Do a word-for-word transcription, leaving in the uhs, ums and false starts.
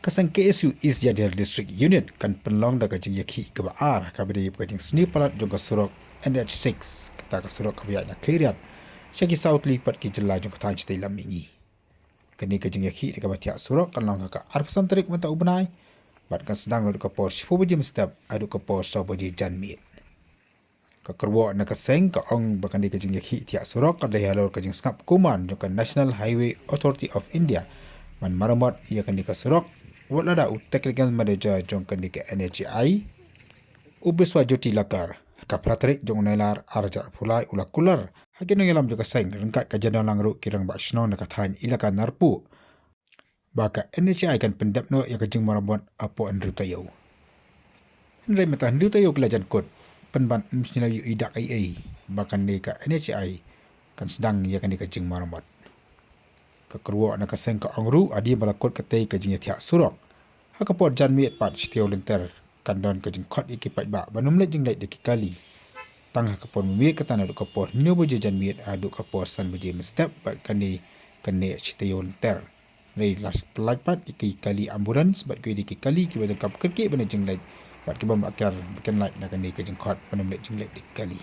Ka seng K S U East Jaintia Hills District Unit kan pynlong da ka jingïakhih kaba ar, kaba dei ka jingsniew palat jong ka surok N H six, kata ka surok kaba ïaid na Khliehriat sha ki saw tylli pat ki jylla jong ka thaiñ shatei lam mihngi. Kane ka jingïakhih da kaba thiah surok kan long ha ka arphew san tarik mynta u bnai, bad kan sdang naduh ka por shiphew baje mynstep haduh ka por saw baje janmiet. Ka kyrwoh na ka seng ka ong ba kane ka jingïakhih thiah surok ka dei halor ka jingsngap kumne jong ka National Highway Authority of India ban maramot ïa kane ka surok, wat lada u Technical Manager jong kane ka N H A I, u Biswajyoti Lakkar, ha ka phra tarik jong u Nailar ar hajar arphew lai u la kular ha ki nongïalam jong ka seng ryngkat ka jingdonlang ruh ki rangbah shnong na ka thaiñ Elaka Narpuh ba ka N H A I kan pyndep noh ïa ka jingmaramot hapoh hynriew taïew. Hynrei mynta hynriew taïew ki la jan kut, pynban ym shym la ïohi dak ei ei ba kane ka N H A I kan sdang ïa kane ka jingmaramot. Ka kyrwoh na ka seng ka ong ruh hadien ba la kut katei ka jingïathiah surok, ha ka por janmiet pat shi taïew lynter kan don ka jingkhot ïa ki paidbah ban ym leit jingleit da ki kali, tang ha ka por mynmiet kata naduh ka por hynñiew baje janmiet haduh ka por san baje mynstep, bad kane kan neh shi taïew lynter. Hynrei la pyllait pat ïa ki kali ambulance bad kiwei de ki kali kiba donkam kyrkieh ban leit jingleit, bad ki bym lah kiar ba kin lait na kane ka jingkhot ban ym leit jingleit da ki kali.